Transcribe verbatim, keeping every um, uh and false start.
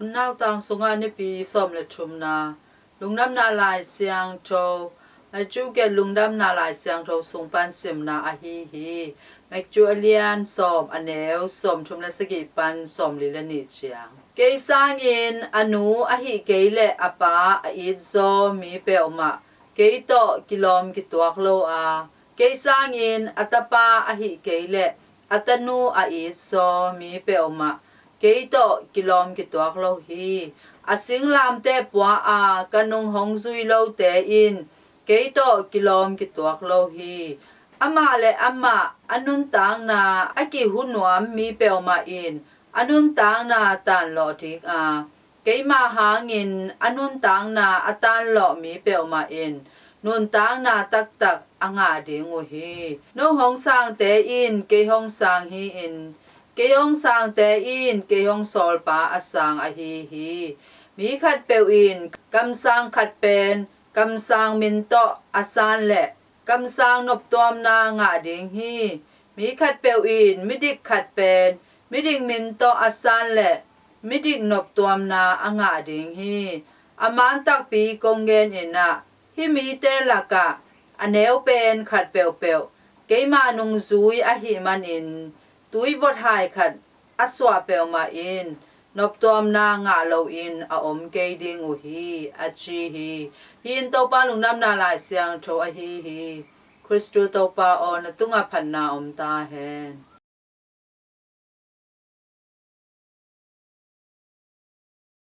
Nautang sungah Nipi sawm le thumna, Lungdamna Lai Siangtho, Matthew gelh Lungdamna Lai Siangtho sung pan simna ahi hi. Matthew a lian sawm, a neu sawm thum le sagih pan sawm li le nih ciang. Kei sangin a nu ahih kei leh a pa a itzaw mi peuhmah kei tawh kilawm kituak lo a, kei sangin a tapa ahih kei leh a tanu a itzaw mi peuhmah kei tawh kilawm kituak lo hi. A singlamteh pua a ka nung hong zui lote in kei tawh kilawm kituak lo hi. Amah le amah a nuntakna a kihu nuam mi peuhmah in a nuntakna tanlawh ding a, keima hangin a nuntakna a tanlawh mi peuhmah in nuntakna taktak a ngah ding uh hi. Nong hong sangte in kei hong sang hi-in, kei hong sangte in kei hong sawlpa a sang ahi hi. Mi khatpeuh in kamsang khat pen kamsang min tawh a san leh kamsang noptuamna ngah ding hi. Mi khatpeuh in midik khat pen midik min tawh a san leh midik noptuamna a ngah ding hi. A man takpi kong gen in ah, hih mite lakah a neu pen khat peuhpeuh keima nungzui ahih manin tuivot hai khat a suah peuhmah in noptuamna ngah loin a om kei ding uh hi, a ci hi. Hih in Topa Lungdamna Lai Siangtho ahi hi. Khristu Topa aw, na tungah phatna om ta hen.